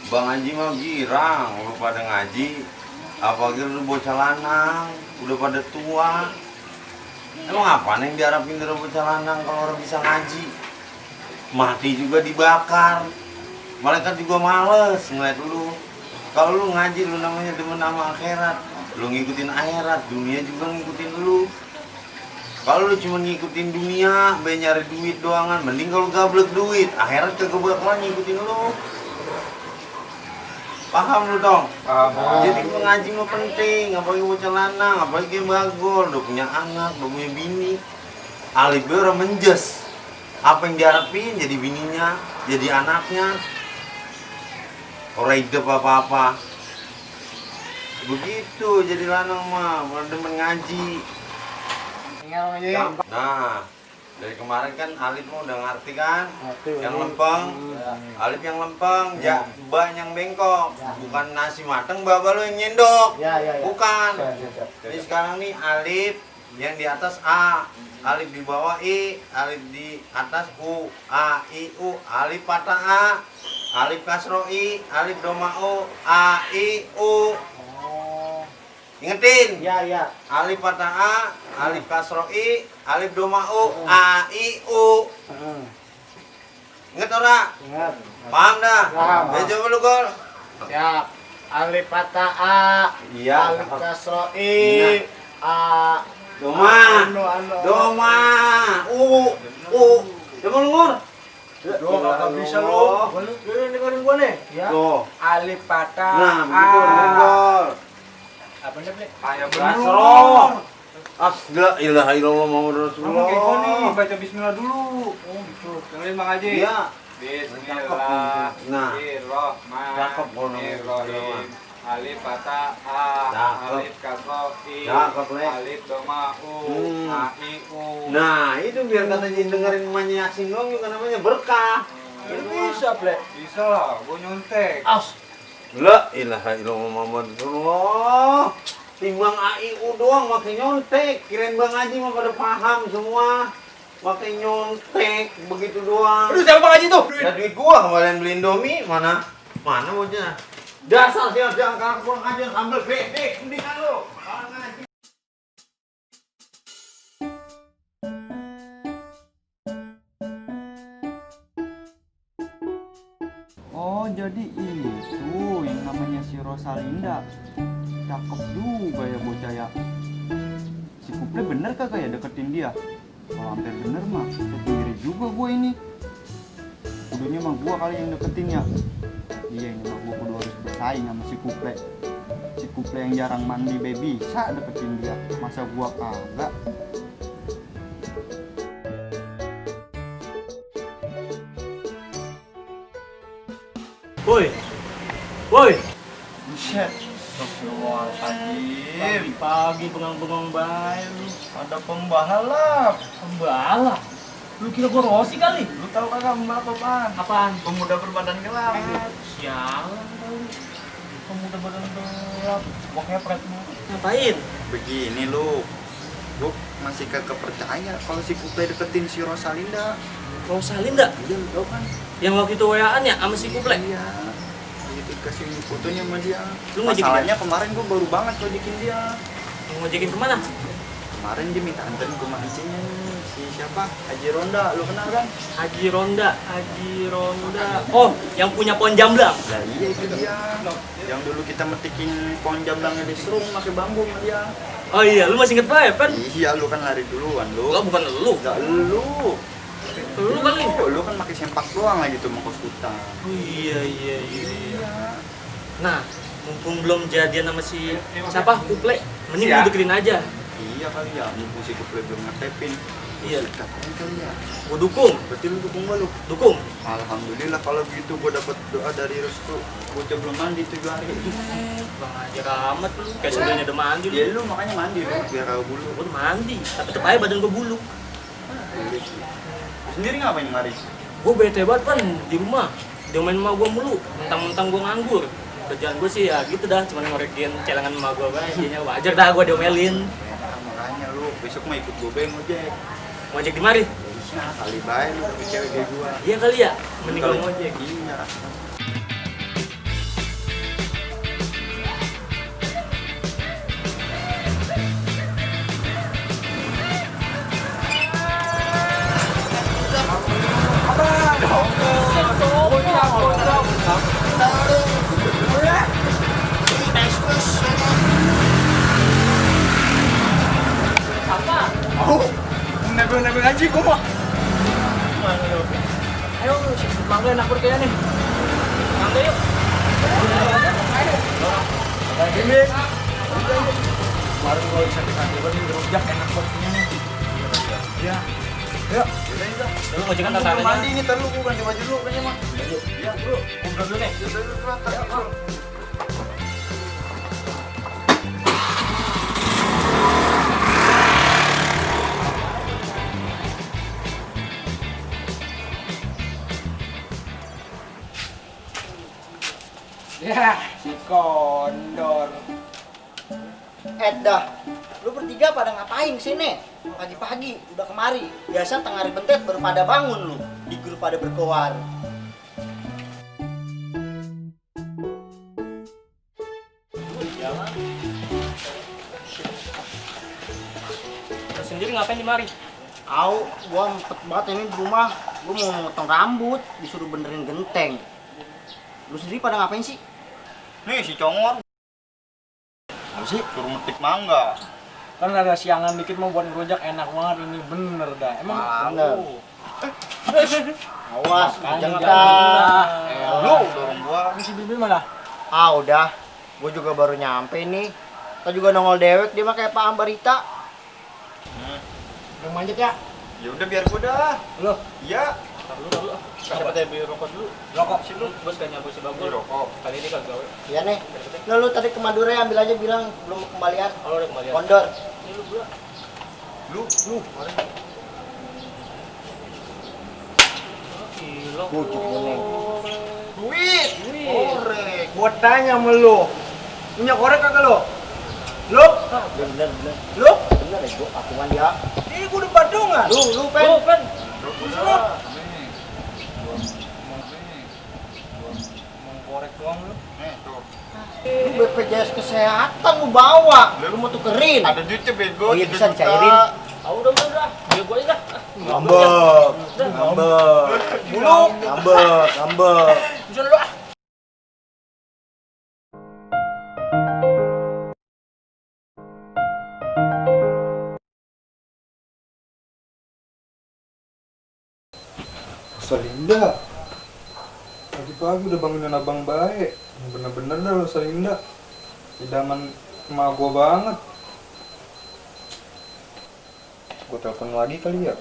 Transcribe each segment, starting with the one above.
Bang Haji mah girang, udah pada ngaji, apalagi udah bocah lanang, udah pada tua. Emang apa yang diharapin dari bocah lanang kalau orang bisa ngaji? Mati juga dibakar, malaikat juga males ngeliat lu. Kalau lu ngaji, lu namanya demen nama akhirat, lu ngikutin akhirat, dunia juga ngikutin lu. Kalau lu cuma ngikutin dunia, nyari duit doangan, mending kalau gablek duit, akhirat kagak bakalan ngikutin lu. Paham lu dong? Paham. Jadi ngaji mah penting, apalagi bocah lanang, apalagi bagol, udah punya anak, udah punya bini. Alif orang menjes. Apa yang diharapin jadi bininya, jadi anaknya. Orang hidup apa-apa. Begitu jadi lanang mah, demen ngaji. Nah, dari kemarin kan Alif mau udah ngerti kan? Yang lempeng, Alif yang lempeng, Mbak yang bengkok. Bukan nasi mateng, Mbak lu yang nyendok. Bukan. Jadi sekarang nih Alif yang di atas A, Alif di bawah I, Alif di atas U, A, I, U, Alif patah A, Alif kasro I, Alif doma U, A, I, U. Ingetin? Iya. Alif patah A, Alif kasro I, Alif doma U, A, I, U. Ingat ora? Ingat. Paham dah? Paham. Ya coba lu Gol. Siap. Alif patah A, iya. Alif kasro I, A, doma, U. Coba lu Ngur. Duh, gak bisa lu. Lu dengerin gua nih. Ya. Tuh. Alif patah Nah, A. begitu Gol. Apa nih, Ble? Ayam Kasro. Asla ilaha illallah Muhammadur Rasulullah. Kayak gua nih, baca bismillah dulu. Oh, gitu. Dengerin Bang Haji. Iya. Bismillahirrahmanirrahim. Alif patah A, Alif kasro I, Alif doma U, A, I, U. Nah, itu biar katanya dengerin emaknya Yasin dong juga namanya berkah. Itu bisa, Ble. Bisa lah, gua nyontek. La ilaha illallah Muhammadur Rasulullah. Timbang AIU doang makin nyontek. Kirain Bang Haji mah pada paham semua. Makin nyontek begitu doang. Aduh, siapa Bang Haji tuh? Ya duit gua kembalian beli Indomie mana? Mana bocah? Dasar siang-siang kakak kurang ajar sambal bebek mendingan lu. Kalau ngaji. Oh, jadi itu yang namanya si Rosalinda. Cakep juga ya bocah ya. Si Kuple bener kagak ya deketin dia? Kalau hampir bener mah, sendiri juga gue ini. Kudunya mah gue kali yang deketin ya. Iya, ini mah gue kudu harus bersaing sama si Kuple. Si Kuple yang jarang mandi baby bisa deketin dia. Masa gue kagak? Woi. Buset. Astagfirullahaladzim. Pagi bengang-bengang baik lu. Ada pembalap. Pembalap? Lu kira gua Rossi kali? Lu tahu kagak pembalap apaan? Apaan? Pemuda berbadan gelap. Sialan kali. Pemuda badan gelap. Pokoknya pret lu. Ngapain? Begini lu masih kagak percaya kalau si Kuple deketin si Rosalinda. Rosalinda? Iya, lu tau kan? Yang waktu itu WA-an ya sama si Kuple? Iya. Dikasih fotonya sama dia. Lu ngajakin Masalahnya kemarin gua baru banget ngajakin dia. Mau ngajakin kemana? Kemarin dia minta anterin ke mancingnya nih. Si siapa? Haji Ronda, lu kenal kan? Haji Ronda. Oh, yang punya pohon jamblang. Lah iya itu dia. Yang dulu kita metikin pohon jamblangnya di serung pakai bambu sama dia. Oh iya, lu masih inget gue, Pen? Iya, lu kan lari duluan, lu. Lo bukan lu. Enggak lu. Lu kali. Lu kan pakai sempak doang lagi tuh mau ke hutan. Oh iya. Nah, mumpung belum jadian sama si siapa? Kuple, mending lu deketin aja. Iya kali ya, mumpung si Kuple belum ngetepin. Iya. Katanya kali ya. Gua dukung. Berarti lu dukung gua lu? Dukung. Alhamdulillah kalau gitu gua dapat doa dari restu. Bocah belum mandi 7 hari. Bang aja amat lu. Kayak sebelumnya udah mandi lu. Ya lu makanya mandi lu biar rawa bulu. Gua udah mandi, tapi tetep aja badan gua buluk. Sendiri ngapain kemari? Gua bete banget kan di rumah. Dia main sama gua mulu, mentang-mentang gua nganggur. Kerjaan gua sih ya gitu dah, cuma ngorekin celengan sama gua aja. Jadinya wajar dah gua diomelin. Makanya lu besok mah ikut gua beng ojek. Ngojek di mari? Bisa kali baik lu tapi cewek kayak gua. Iya kali ya, mending gua ngojek. Iya. Nebeng aja gua mah. Ayo, mangga enak berkaya nih. Mangga yuk. Gini. Kemarin gua bisa dikasih banget rujak enak banget nih. Iya. Yuk, Lu ngojekan tantangannya. Mandi ini terlalu gua ganti baju dulu kayaknya mah. iya bro. Ngobrol dulu nih. Ya udah. Ya, si kondor. Dah, lu bertiga pada ngapain sini? Pagi-pagi udah kemari. Biasa tengah hari bentet baru pada bangun lu. Di grup pada berkoar. Lu sendiri ngapain di mari? Au, gua ngempet banget ini di rumah. Gua mau motong rambut, disuruh benerin genteng. Lu sendiri pada ngapain sih? Nih si Congor. Apa sih? Suruh metik mangga. Kan ada siangan dikit mau buat ngerujak enak banget ini bener dah. Emang Bener. Awas, Makanya jangan jangan. Lu dorong gua. Ini si Bibi mana? Udah. Gua juga baru nyampe nih. Kita juga nongol dewek dia mah kayak Pak Ambarita. Yang manjat ya? Ya udah biar gua dah. Lu, Iya. Taruh. Siapa teh beli rokok dulu? rokok. Si lu bos gak nyabu si bagul. Rokok. Kali ini kagak gawe. Iya nih. Nah lu tadi ke Madura ya, ambil aja bilang belum kembalian. Oh, udah kembali. Kondor. Ini lu gua. Lu. Gila. Bujuk kuning. Duit. Korek. Gua tanya sama lu. Punya korek kagak lu? Lu? Bener. Lu? Bener ya gua patungan dia. Ini gua udah patungan. Lu pen. Lu kan Mau korek doang lu. Nih tuh. Lu BPJS kesehatan lu bawa. Lu mau tukerin. Ada duitnya bego. Oh iya, 3 bisa juta. dicairin. udah. Biar gua aja dah. Ngambek. Ngambek. Bisa lu ah. Salinda, pagi-pagi udah bangunin abang baik. Bener-bener dah lo Salinda, idaman emak gua banget. Gua telepon lagi kali ya.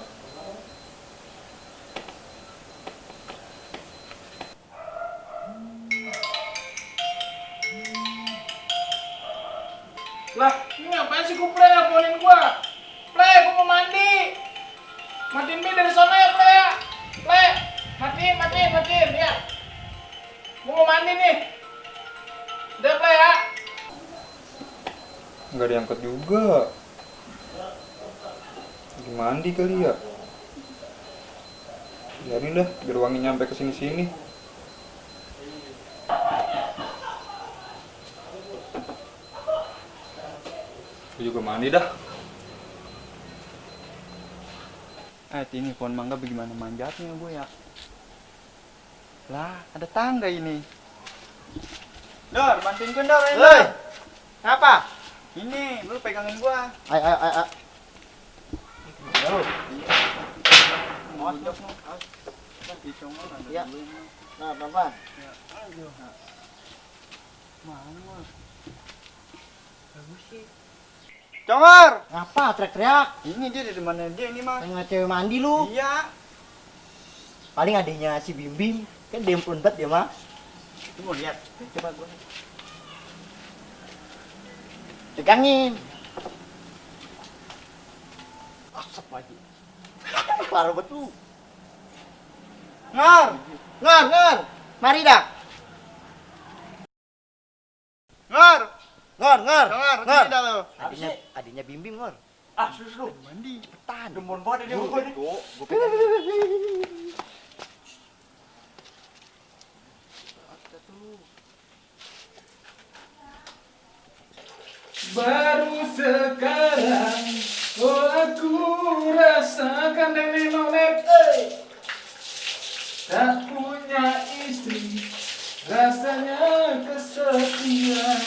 Lah, ini ngapain sih Kuple nelfonin gua? Ple, gua mau mandi. Matiin Mi dari sana ya, Ple ya. Ple, matiin ya. Gua mau mandi nih. Udah, Ple ya. Nggak diangkat juga. Lagi mandi kali ya. Biarin dah, biar wangi nyampe ke sini-sini. Gua juga mandi dah. Ini pohon mangga bagaimana manjatnya gue ya? Lah, ada tangga ini. Dor, bantuin gue Dor. Hei, apa? Ini, lu pegangin gua. Ayo, ayo, ayo. Ya. Nah, pelan-pelan. Congor! Ngapa teriak-teriak? Ini dia di depannya dia ini, Mas. Kayak cewek mandi lu. Iya. Paling adanya si Bim Bim. Kan demplon banget dia mah. Lu mau lihat? Coba gua. Pegangin. Asap aja. Parah betul. Ngar. Ngar. Mari dah. Ngar! Ngar. Ngar, ini dah lo. Adanya Bim Bim, Ngar. Ah, susu. Mandi. Cepetan. Demon banget ini gua nih. Gua pegang. Baru sekarang oh aku rasakan nenek nonet tak punya istri, rasanya kesepian,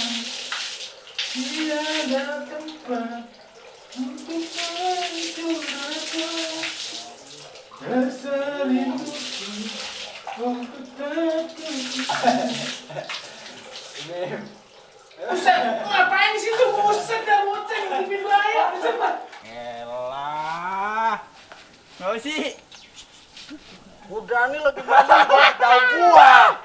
tiada tempat untuk mencurahkan rasa rinduku. Oh tetap Buset, ngapain sih tuh? Buset dah bocah ngintipin layar, buset lah. Elah. Nggak sih. Udah nih lagi mandi gua tahu gua.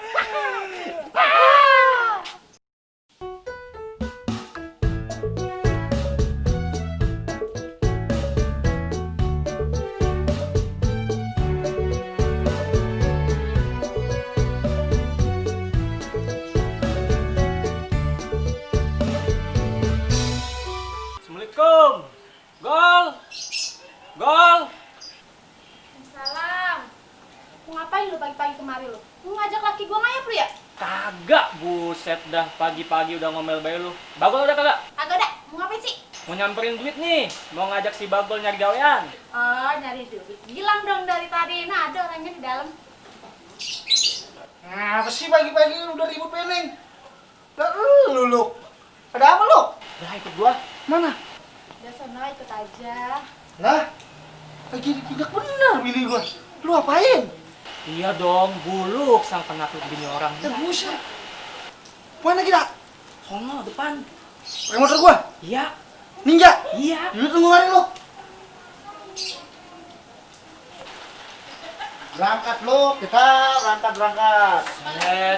Assalamualaikum. Gol. Gol. Salam. Mau ngapain lu pagi-pagi kemari lu? Mau ngajak laki gua ngayap lu ya? Kagak, buset dah pagi-pagi udah ngomel bayi lu. Bagol udah kagak? Agak dah. Mau ngapain sih? Mau nyamperin duit nih, mau ngajak si Bagol nyari gawean. Oh, nyari duit. Bilang dong dari tadi. Nah, ada orangnya di dalam. Apa sih pagi-pagi udah ribut peneng? Lah lu. Ada apa lu? Udah ikut gua. Mana? Udah sana ikut aja. Lah. Lagi tidak benar pilih gua. Lu apain? Iya dong, buluk sang penakut bini orang. Buset. Mana kita? Sono depan. Pakai motor gua. Iya. Ninja. Iya. Lu tunggu hari lu. Berangkat lu, kita berangkat.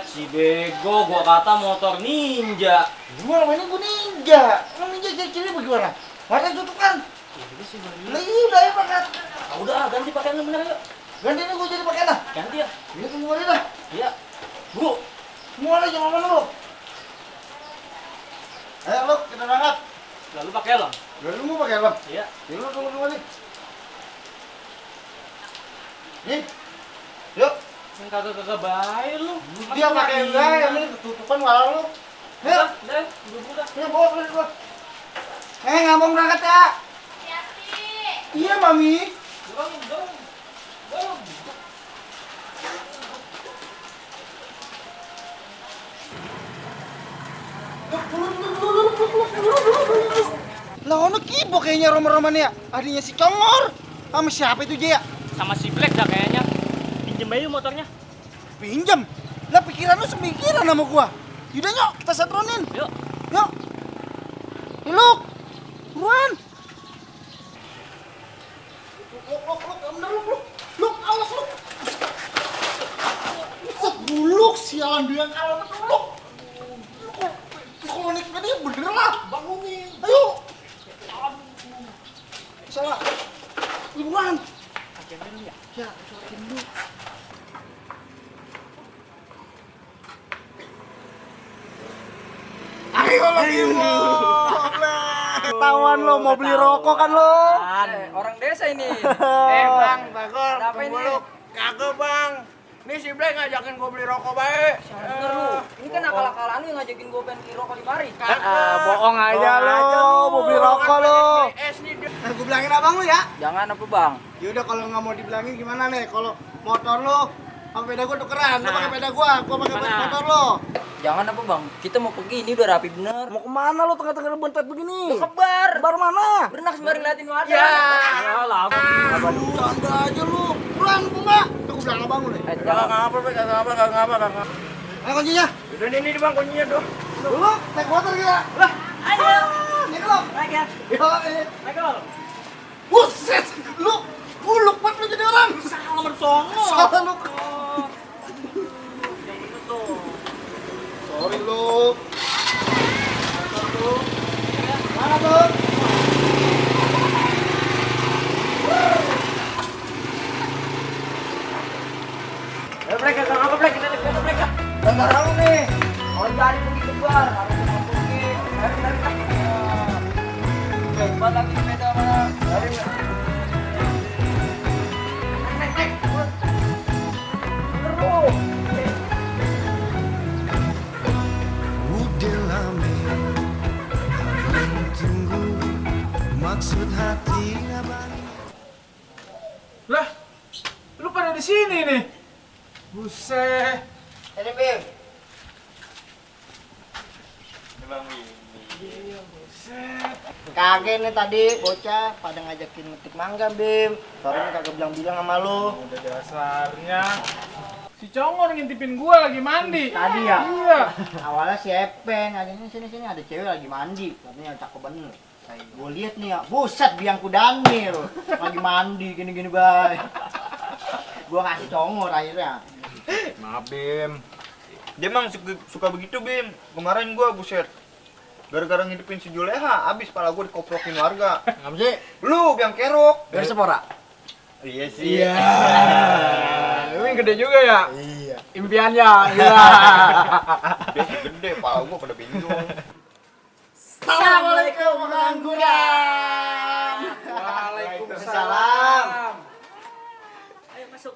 Si bego, gua kata motor ninja. Gua ini gua ninja. Lu ninja ciri bagaimana? Mata tutup kan? Iya sih, Lah iya udah ya berangkat. Ah, udah ganti pakaian lu bener yuk. Ganti ini gua jadi pakai lah. Ganti ya. Ini tunggu hari dah. Iya. Buru. Semua lagi sama mana lu? Ayo lu, kita berangkat. Lalu pakai helm. Lalu mau pakai helm. Iya. Ya lu tunggu nih. Nih. Yuk. Yang kagak baik lu. Dia pakai enggak, ini ketutupan malah lu. Ayo. Udah, buru dah. Ayo bawa beli gua. Ngambang berangkat ya. Hati-hati. Iya, Mami. Dorong. Lah ono kibo kayaknya roman-romannya. Adanya si Congor. Sama siapa itu Jaya? Sama si Black dah kayaknya. Pinjem aja motornya. Pinjam. Lah pikiran lu semikiran sama gua. Yaudah nyok, kita setronin. Yuk. Yuk. Luk. Buruan. Luk, awas lu. Sebuluk sialan dia kalau betul luk. Kalau naik tadi bener lah, bangunin. Ayo. Salah. Buruan. Ya, sokin dulu. Ayo lagi Tawan lo mau beli rokok kan lo? Orang desa ini. Bang, Bagol, Kenapa ini? lu. Kagak, Bang. Ini si Blay ngajakin gua beli rokok baik. Bener lu. Ini kan akal-akalan lu yang ngajakin gue pengen beli rokok di mari. Bohong aja lu. mau beli rokok lo. Es nih. Nah, gue bilangin abang lu ya. Jangan apa bang? Yaudah kalau nggak mau dibilangin gimana nih? Kalau motor lo sama sepeda gue tukeran, lo pakai sepeda gue pakai motor lo. Jangan apa bang, kita mau pergi, ini udah rapi bener. Mau kemana lu tengah-tengah bentet begini? Udah kebar. Kebar mana? Berenang sembari ngeliatin wadah. Ya lah. Canda aja lu. Pulang bunga. Aku bilang abang lu nih. Jangan Ngapa, Bang? Ngapa? Ayo kuncinya. Udah ini Bang kuncinya tuh. Dulu, naik motor kita. Lah, Ayo. naik lo. Naik ya. Yo, buset, lu buluk banget lu jadi orang. Salah bersongo. Salah lu. Sorry lu. Mana tuh? Mereka kang apa mereka kita mereka. Bentar lu nih. Oh jadi pergi kebar, harus mau pergi. Dari. Kebar lagi sepeda mana? Dari. Naik. Terus. Udah lama aku tunggu maksud hati abang. Lah, lu pada di sini nih. Buset. Ini Bim. Kagak nih tadi bocah pada ngajakin metik mangga Bim. Sorry nih kagak bilang-bilang sama lu. Udah dasarnya. Si Congor ngintipin gua lagi mandi. Tadi ya? Iya. Awalnya si Epen, akhirnya sini ada cewek lagi mandi. Katanya cakep bener. Gue lihat nih ya, buset biangku Daniel lagi mandi gini-gini baik. Gua ngasih Congor akhirnya. Maaf Bim. Dia emang suka begitu Bim. Kemarin gua buset. Gara-gara ngidupin si Juleha, abis pala gua dikoprokin warga. Ngapa sih? Lu biang kerok. Biar sepora. Iya sih. Iya. Ini gede juga ya? Iya. Impiannya. Iya. Gede, pala gua pada bingung. Assalamualaikum pengangguran. Waalaikumsalam. Ayo masuk.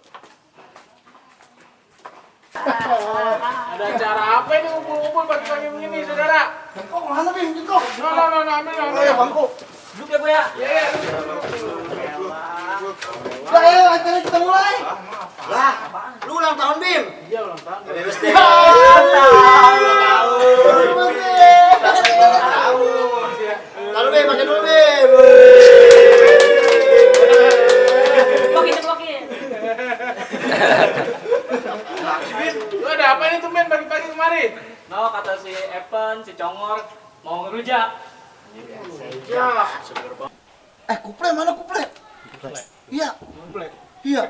Ada acara apa ini ngumpul-ngumpul pagi-pagi begini, saudara? Kok mana Bim? Jengkok. Ambil. Ayo bangku. Duduk ya gue ya. Ayo acara kita mulai. Lah, lu ulang tahun Bim? Iya, ulang tahun. Lalu Bim, makan dulu Bim. Blokin. Lu ada apa ini tuh, men, pagi-pagi kemari? No, kata si Evan, si Congor mau ngerujak. Ya. Kuple mana kuple? Iya. Kuple. Iya.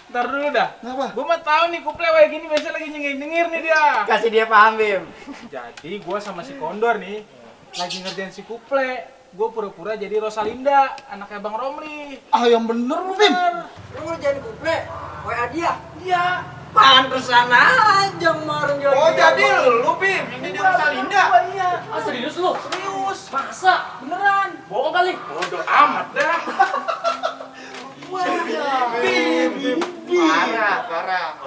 Ntar dulu dah. Kenapa? Gua mah tahu nih kuple kayak gini biasa lagi nyengir-nyengir nih dia. Kasih dia paham Bim. Jadi gua sama si Kondor nih lagi ngerjain si kuple. Gua pura-pura jadi Rosalinda, anaknya Bang Romli. Ah yang bener lu Bim. Lu jadi kuple. WA dia. Iya. Pantesan aja kemarin jual. Oh, jadi lu Bim, yang jadi Rosalinda. Iya. Ah serius lu? Serius. Masa? Beneran? Bohong kali? Bodoh amat dah. Bim. Parah.